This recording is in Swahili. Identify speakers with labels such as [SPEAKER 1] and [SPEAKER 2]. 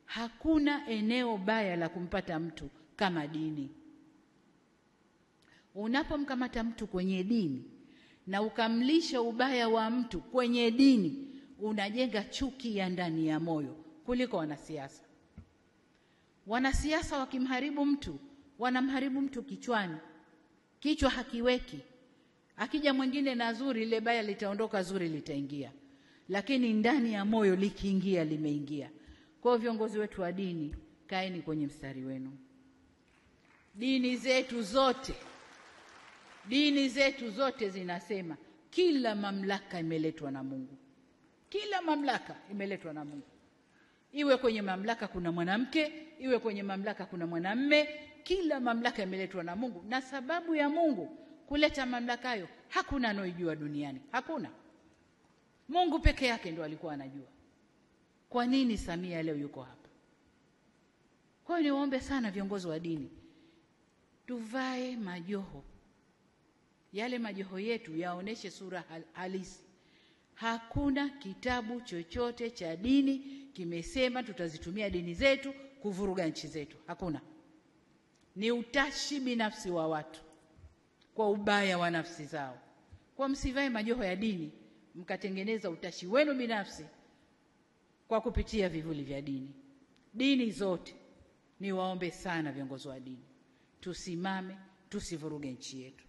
[SPEAKER 1] Hakuna eneo baya la kumpata mtu kama dini. Unapomkamata mtu kwenye dini na ukamlisha ubaya wa mtu kwenye dini, unajenga chuki ya ndani ya moyo kuliko wanasiasa. Wanasiasa wakimharibu mtu, wanamharibu mtu kichwani. Kichwa hakiweki. Akija mwingine na zuri, ile baya litaondoka, zuri litaingia. Lakini ndani ya moyo likiingia, limeingia. Kwa hiyo viongozi wetu wa dini, kaeni kwenye mstari wenu. Dini zetu zote, dini zetu zote zinasema kila mamlaka imeletwa na Mungu. Kila mamlaka imeletwa na Mungu. Iwe kwenye mamlaka kuna mwanamke, iwe kwenye mamlaka kuna mwanamme, kila mamlaka imeletwa na Mungu. Na sababu ya Mungu kuleta mamlaka hayo hakuna anayejua duniani, hakuna. Mungu peke yake ndo alikuwa anajua. Kwa nini Samia leo yuko hapa? Kwa hiyo niwaombe sana viongozi wa dini, tuvae majoho. Yale majoho yetu yaoneshe sura halisi. Hakuna kitabu chochote cha dini kimesema tutazitumia dini zetu kuvuruga nchi zetu. Hakuna. Ni utashi binafsi wa watu kwa ubaya wa nafsi zao. Kwa msivae majoho ya dini mkatengeneza utashi wenu binafsi kwa kupitia vivuli vya dini. Dini zote, niwaombe sana viongozi wa dini, tusimame, tusivuruge nchi yetu.